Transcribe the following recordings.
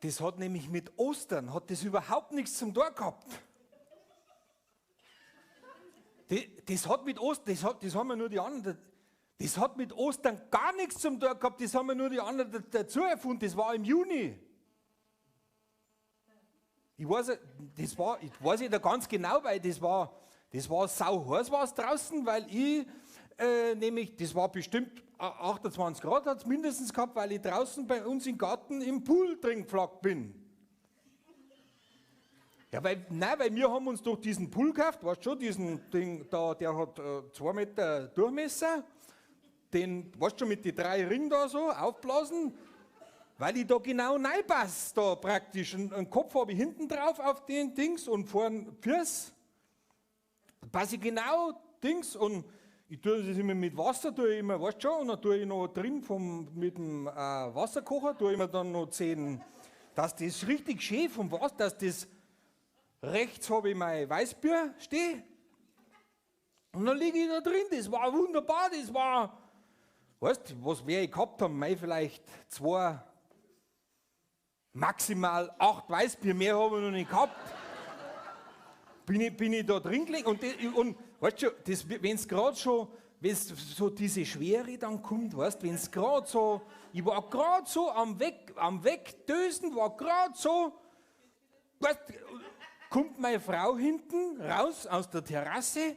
Das hat nämlich mit Ostern, hat das überhaupt nichts zum Tor gehabt. Das hat mit Ostern, das haben wir nur die anderen, das hat mit Ostern gar nichts zum Tor gehabt, das haben wir nur die anderen dazu erfunden, das war im Juni. Ich weiß, das war, ich weiß nicht ganz genau, weil das war sau heiß war's draußen, weil ich nämlich, das war bestimmt 28 Grad hat es mindestens gehabt, weil ich draußen bei uns im Garten im Pool drin geflaggt bin. Ja, weil, nein, weil wir haben uns durch diesen Pool gekauft, weißt du schon, diesen Ding da, der hat 2 Meter Durchmesser, den, weißt du schon, mit den 3 Ringen da so aufblasen, weil ich da genau reinpasse, da praktisch. Einen Kopf habe ich hinten drauf auf den Dings und vorn Füß. Da passe ich genau Dings und ich tue das immer mit Wasser, tue ich immer, weißt du schon, und dann tue ich noch drin mit dem Wasserkocher, tue ich mir dann noch 10, dass das richtig schön vom Wasser, dass das rechts habe ich mein Weißbier stehen und dann liege ich da drin, das war wunderbar, das war, weißt du, was wir gehabt haben, mei, vielleicht 2, maximal 8 Weißbier, mehr habe ich noch nicht gehabt. Bin ich da drin gelegen und weißt du, wenn es gerade schon, wenn so diese Schwere dann kommt, weißt du, wenn es gerade so, ich war gerade so am Wegdösen, war gerade so, weißt, kommt meine Frau hinten raus aus der Terrasse,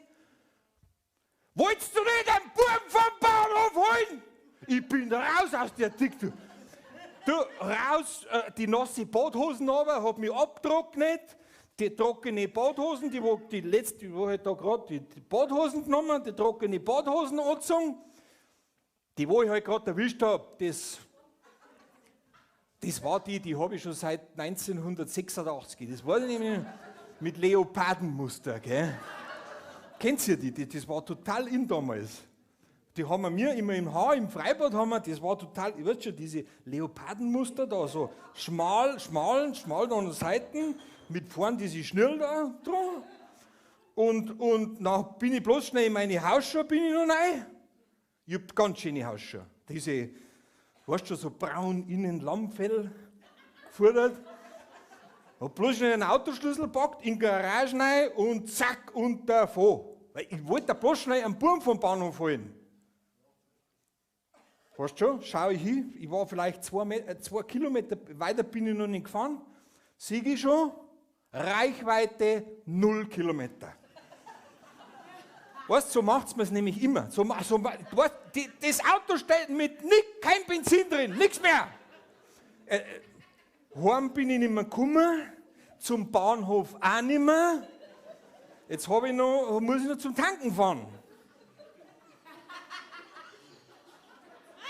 wolltest du nicht einen Buben vom Bahnhof holen? Ich bin raus aus der Dick, du. Du, raus, die nasse Badhosen runter, hab mich abgetrocknet, die trockene Badhosen, die letzte, wo halt da gerade die Badhosen genommen, die trockene Badhosen angezogen, die wo ich halt gerade erwischt hab, das war die habe ich schon seit 1986, das war nämlich mit Leopardenmuster, gell? Kennt ihr die? Das war total in damals. Die haben wir immer im Haar, im Freibad haben wir, das war total, ich weiß schon, diese Leopardenmuster da, so schmal da an den Seiten, mit vorn diese Schnürl da dran. Und dann bin ich bloß schnell in meine Hausschuhe, bin ich noch rein. Ich hab ganz schöne Hausschuhe. Diese, weißt du, so braun innen Lammfell gefordert. Hab bloß schnell einen Autoschlüssel gepackt, in die Garage rein und zack und davon. Weil ich wollte da bloß schnell einen Burm vom Bahnhof holen. Weißt du schon, schau ich hin, ich war vielleicht 2 Kilometer weiter bin ich noch nicht gefahren, sehe ich schon, Reichweite 0 Kilometer. Weißt du, so macht's mir's nämlich immer. So, weißt, das Auto steht mit kein Benzin drin, nichts mehr. Heim bin ich nicht mehr gekommen, zum Bahnhof auch nicht mehr. Jetzt hab ich noch, muss ich noch zum Tanken fahren.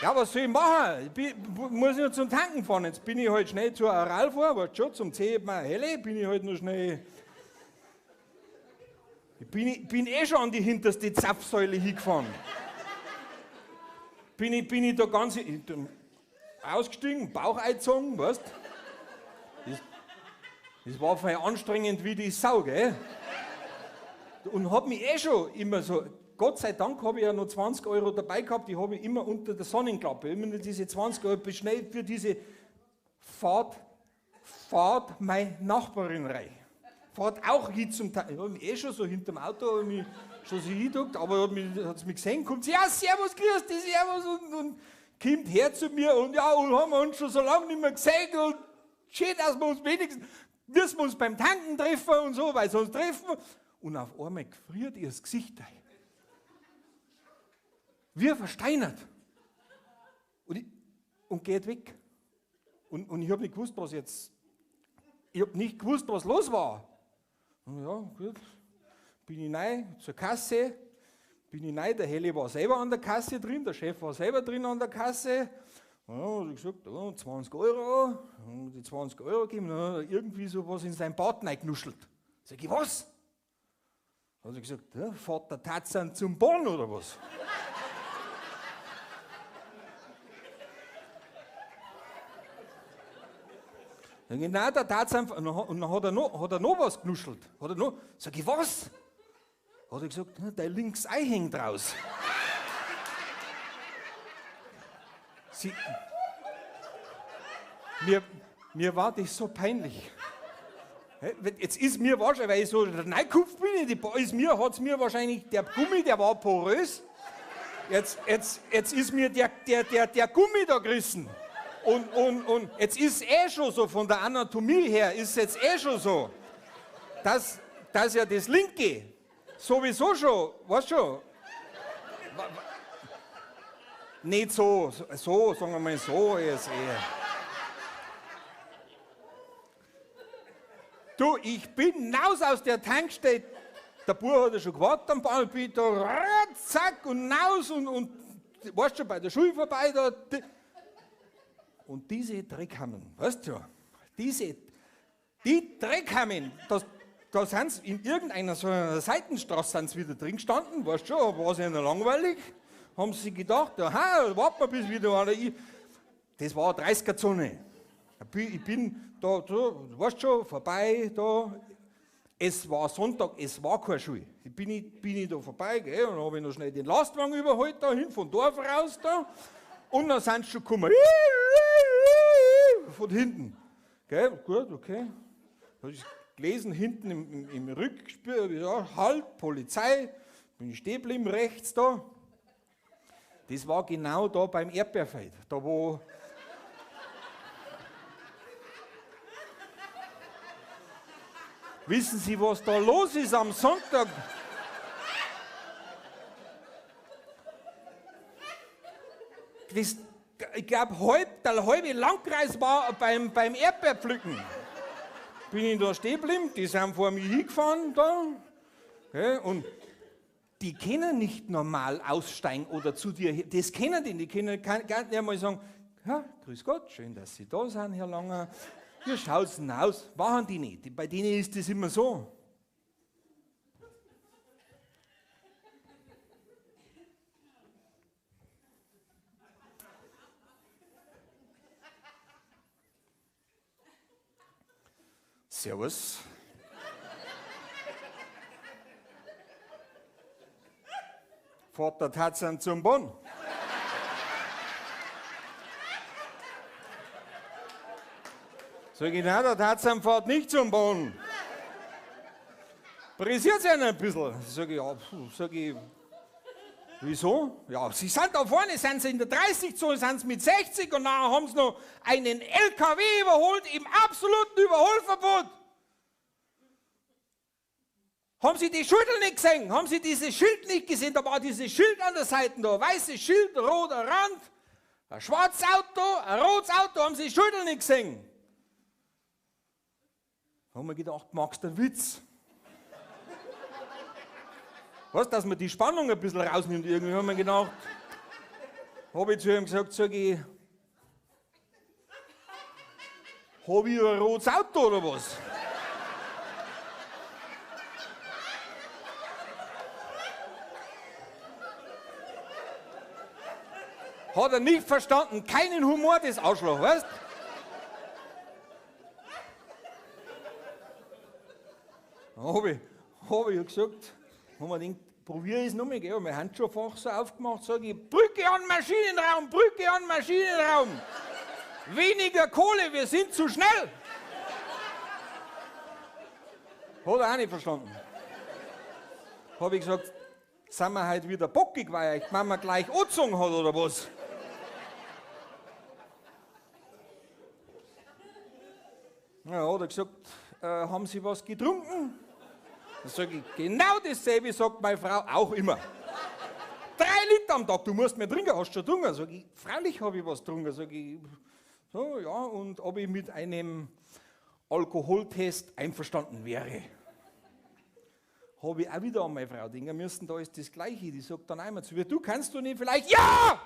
Ja, was soll ich machen? Muss ich noch zum Tanken fahren. Jetzt bin ich halt schnell zur Aral gefahren, weißt schon, zum 10 Mal helle, bin ich halt noch schnell. Ich bin eh schon an die hinterste Zapfsäule hingefahren. Bin ich da ganz ausgestiegen, Bauch eingezogen, weißt du? Das war voll anstrengend wie die Sau, gell? Und hab mich eh schon immer so. Gott sei Dank habe ich ja noch 20 Euro dabei gehabt, die habe ich immer unter der Sonnenklappe. Immer nur diese 20 Euro schnell für diese Fahrt meine Nachbarin rein. Fahrt auch hin zum Teil. Ich habe mich eh schon so hinterm Auto mich schon so hingeguckt, aber hat mich gesehen, kommt sie, ja, servus, grüß dich, servus, und kommt her zu mir und ja, und haben wir uns schon so lange nicht mehr gesehen und schön, dass wir uns wenigstens, müssen wir uns beim Tanken treffen und so, weil sonst treffen wir. Und auf einmal gefriert ihr das Gesicht ein. Wir versteinert. Und geht weg. Und ich habe nicht gewusst, was jetzt. Ich habe nicht gewusst, was los war. Und ja, gut. Bin ich rein zur Kasse. Bin ich rein, der Heli war selber an der Kasse drin, der Chef war selber drin an der Kasse. Ja, hab ich gesagt, oh, 20 Euro. Und die 20 Euro gegeben, dann hat er irgendwie so was in sein Bart reingenuschelt. Sag ich, was? Hat er gesagt, ja, fährt der Tarzan zum Bahn oder was? Dann ich, nein, der Tarzan, und dann hat er noch was genuschelt. Hat er noch, sag ich, was? Hat er gesagt, dein linkes Ei hängt raus. Mir war das so peinlich. Jetzt ist mir wahrscheinlich, weil ich so reingekupft bin, hat es mir wahrscheinlich, der Gummi, der war porös. Jetzt ist mir der Gummi da gerissen. Und jetzt ist eh schon so, von der Anatomie her, ist jetzt eh schon so, dass ja das Linke sowieso schon, weißt schon, nicht so, so, sagen wir mal so, ist eh. Du, ich bin raus aus der Tankstelle. Der Bub hat ja schon gewartet am Bahnhof, bin ich da, zack, und raus und weißt schon, bei der Schule vorbei. Da, und diese Dreckhammen, weißt du, die Dreckhammen, da sind sie in irgendeiner so einer Seitenstraße sind sie wieder drin gestanden, weißt du schon, war es ihnen langweilig, haben sie gedacht, aha, warten wir bis wieder einer. Das war eine 30er-Zone. Ich bin da, so, weißt schon, vorbei, da. Es war Sonntag, es war keine Schule. Bin ich da vorbei, gell, und dann habe ich noch schnell den Lastwagen überholt, da hin, vom Dorf raus da. Und dann sind sie schon gekommen. Von hinten. Gell, gut, okay. Hab ich gelesen, hinten im Rückspiel, ja, halt, Polizei, bin ich stehen geblieben, rechts da. Das war genau da beim Erdbeerfeld, da wo. Wissen Sie, was da los ist am Sonntag? Das, ich glaube, der halbe Landkreis war beim Erdbeerpflücken. Bin ich da stehen geblieben, die sind vor mir hingefahren da. Okay, und die können nicht normal aussteigen oder zu dir. Das kennen die nicht. Die können gar nicht einmal sagen, ja, grüß Gott, schön, dass Sie da sind, Herr Langer. Wie schaut's denn aus? Machen die nicht. Bei denen ist das immer so. Servus. Fahrt der Tarzan zum Bonn. Sag ich, nein, der Tarzan fährt nicht zum Bonn. Pressiert sich ein bisschen. Sag ich, ja, sag ich, wieso? Ja, sie sind da vorne, sind sie in der 30-Zone, sind sie mit 60 und nachher haben sie noch einen LKW überholt im absoluten Überholverbot. Haben Sie die Schulter nicht gesehen? Haben Sie dieses Schild nicht gesehen? Da war dieses Schild an der Seite da, weißes Schild, roter Rand, ein schwarzes Auto, ein rotes Auto, haben Sie die Schulter nicht gesehen? Da haben wir gedacht, magst du einen Witz? Weißt, dass man die Spannung ein bisschen rausnimmt irgendwie, haben wir gedacht, habe ich zu ihm gesagt, sag ich, hab ich ein rotes Auto oder was? Hat er nicht verstanden, keinen Humor, das Arschloch, weißt? Hab ich gesagt, haben wir gedacht, probier es nochmal, gell? Mein Handschuhfach so aufgemacht, sag ich, Brücke an Maschinenraum, Brücke an Maschinenraum. Weniger Kohle, wir sind zu schnell. Hat er auch nicht verstanden. Hab ich gesagt, sind wir heute wieder bockig, weil euch Mama gleich angezogen hat oder was? Ja, hat er gesagt, haben Sie was getrunken? Dann sage ich, genau dasselbe sagt meine Frau auch immer. 3 Liter am Tag, du musst mehr trinken, hast du schon getrunken? Sag ich, freilich habe ich was getrunken. Sag ich, so, ja, und ob ich mit einem Alkoholtest einverstanden wäre. Habe ich auch wieder an meine Frau denken müssen, da ist das Gleiche. Die sagt dann einmal zu mir, du kannst du nicht vielleicht, ja!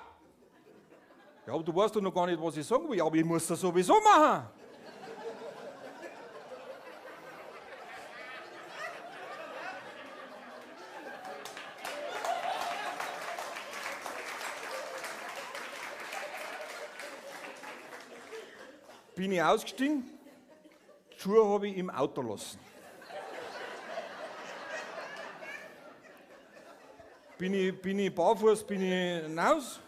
Ja, aber du weißt doch noch gar nicht, was ich sagen will. Ja, aber ich muss das sowieso machen. Bin ich ausgestiegen, die Schuhe habe ich im Auto lassen. Bin ich barfuß, bin ich hinaus,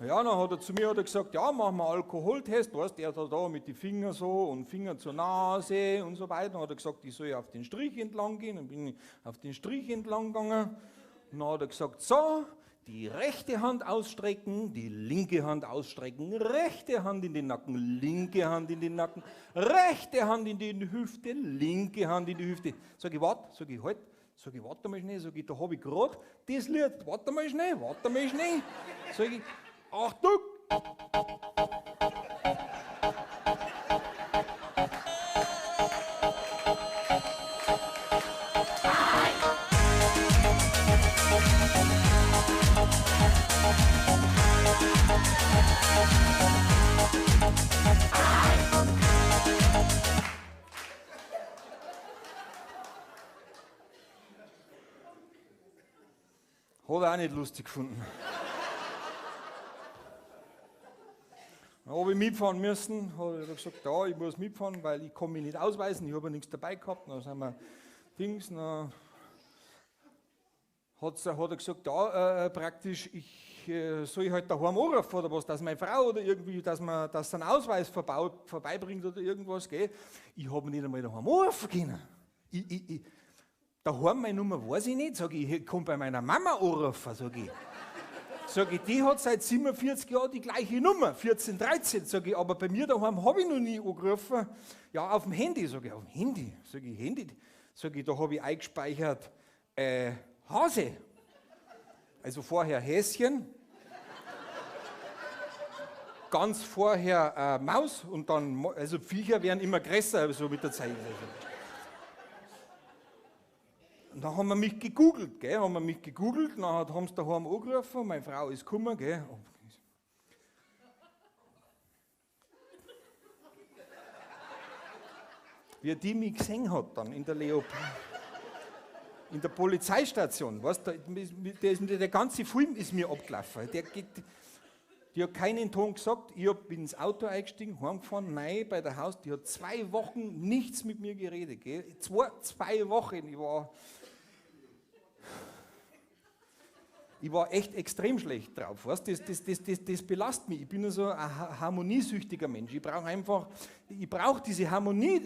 Ja, dann hat er zu mir hat er gesagt, ja, machen wir Alkoholtest, weißt, der hat da mit den Fingern so und Finger zur Nase und so weiter. Dann hat er gesagt, ich soll auf den Strich entlang gehen. Dann bin ich auf den Strich entlang gegangen. Und dann hat er gesagt, so, die rechte Hand ausstrecken, die linke Hand ausstrecken, rechte Hand in den Nacken, linke Hand in den Nacken, rechte Hand in die Hüfte, linke Hand in die Hüfte. Sag ich, warte, sag ich, halt. Sag ich, warte mal schnell, sag ich, da hab ich grad das Lied, warte mal schnell, warte mal schnell. Sag ich, Achtung! Hat er auch nicht lustig gefunden. Dann habe ich mitfahren müssen, habe ich gesagt, ja, ich muss mitfahren, weil ich kann mich nicht ausweisen, ich habe ja nichts dabei gehabt. Dann sind wir Dings, dann hat er gesagt, ja, praktisch, ich soll halt daheim anrufen oder was, dass meine Frau oder irgendwie, dass man dass einen Ausweis vorbeibringt oder irgendwas, gell. Ich habe nicht einmal daheim anrufen können. Daheim meine Nummer weiß ich nicht, sag ich, ich kann bei meiner Mama anrufen, sag ich. Sag ich, die hat seit 47 Jahren die gleiche Nummer, 14, 13, sag ich, aber bei mir daheim habe ich noch nie angerufen. Ja, auf dem Handy, sag ich, auf dem Handy, sag ich, Handy, sag ich, da habe ich eingespeichert, Hase. Also vorher Häschen, ganz vorher Maus und dann, also Viecher werden immer größer, so mit der Zeit. Und dann haben wir mich gegoogelt, gell, haben wir mich gegoogelt, dann haben sie daheim angerufen, meine Frau ist gekommen, gell. Wie die mich gesehen hat dann in der Leopold, in der Polizeistation, weißt du, der ganze Film ist mir abgelaufen. Die hat keinen Ton gesagt, ich bin ins Auto eingestiegen, heimgefahren, nein, bei der Haus, die hat 2 Wochen nichts mit mir geredet, gell? 2 Wochen, ich war echt extrem schlecht drauf, weißt? Das belastet mich, ich bin so ein harmoniesüchtiger Mensch, ich brauche einfach, ich brauche diese Harmonie,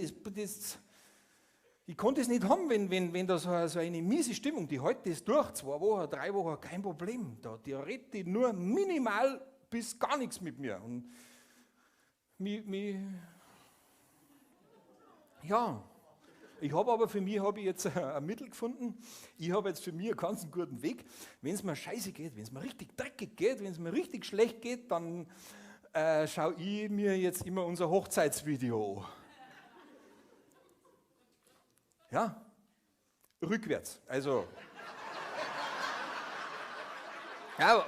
ich konnte es nicht haben, wenn da so eine miese Stimmung, die hält das durch, 2 Wochen, 3 Wochen, kein Problem, da, die redet nur minimal bis gar nichts mit mir. Und ja, ich habe aber für mich habe ich jetzt ein Mittel gefunden. Ich habe jetzt für mich einen ganz guten Weg. Wenn es mir scheiße geht, wenn es mir richtig dreckig geht, wenn es mir richtig schlecht geht, dann schaue ich mir jetzt immer unser Hochzeitsvideo an. Ja, rückwärts. Also, ja,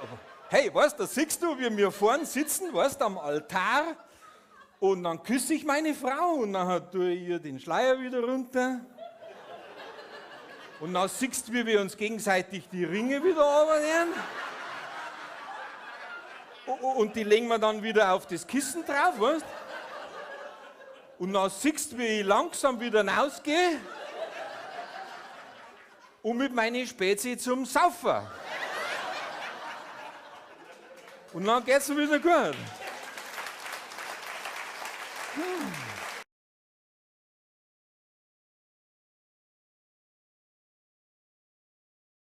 hey, weißt du, da siehst du, wie wir vorne sitzen, weißt du, am Altar und dann küsse ich meine Frau und dann tue ich ihr den Schleier wieder runter und dann siehst du, wie wir uns gegenseitig die Ringe wieder runternehmen und die legen wir dann wieder auf das Kissen drauf, weißt du? Und dann siehst du, wie ich langsam wieder rausgehe und mit meinen Spezi zum Saufen. Und dann geht's mir wieder gut.